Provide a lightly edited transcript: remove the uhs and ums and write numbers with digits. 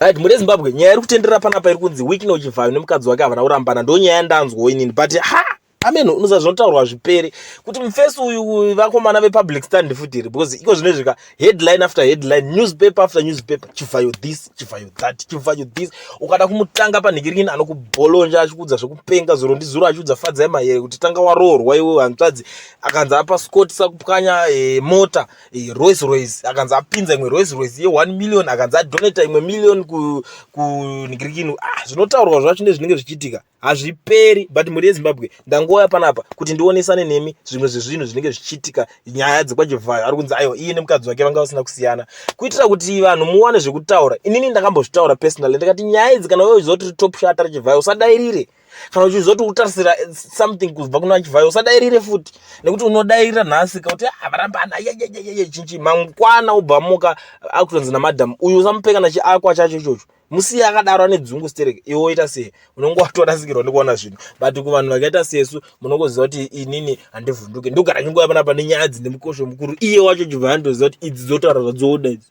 Right, mhuri yeZimbabwe, nyaya iri kutenderera panapa iri kunzi Wicknell Chivhayo nemukadzi wake havana kurambana, ndo nyaya yandanzwawo inini, but ha amen, unoziva zvinotaurwa zvipere kuti mufesi uyu vakomana vepublic stand futi here, because iko zvinezvi ka headline after headline, newspaper after newspaper, Chivhayo this, Chivhayo that, Chivhayo this. Ukada kumutanga panhikirikini anokubholonja achikuudza zvekupenga. Zuro ndizuro achiudza Fadzai Mahere kuti tanga waroorwa iwe hanzvadzi, akanzi apa Scott Sakupwanya mota Rolls Royce, akanzi apinza imwe Rolls Royce ye1 million, akanzi adonata imwe million kunhikirikini. Ah, zvinotaurwa zvacho nezvinenge zvichiitika hazviperi, but mhuri yeZimbabwe, ndangouya panapa kuti ndionesane nemi zvimwe zvezvinhu zvinenge zvichiitika. Nyaya dzekwaChivhayo, ari kunzi aiwa, iye nemukadzi wake vanga vasina kusiyana, kuitira kuti vanhu muwane zvekutaura. Inini ndakambozvitaura personally, ndikati nyaya idzi, kana wewe uchiziva kuti top shata reChivhayo, usadairire. Kana uchiziva kuti utarisira something kubva kuna Chivhayo, usadairire futi, nekuti unodairira nhasi kakuti ah, varambana chinchi, mangwana ubva muka akutonzi namadhamu uyu, usamupe kana chiakwa chacho ichocho, musiye akadaro, ane dzungu stereke. Iwe woita sei? Unonge watorasikirwa nekuona zvinhu. But kuvanhu vakaita sesu, munongoziva kuti inini handivhunduke, ndogara chinguva panapa nenyaya dzine mukosho mukuru. Iye wacho Chivhayo ndoziva kuti idzi dzotaura zvadzoda idzi.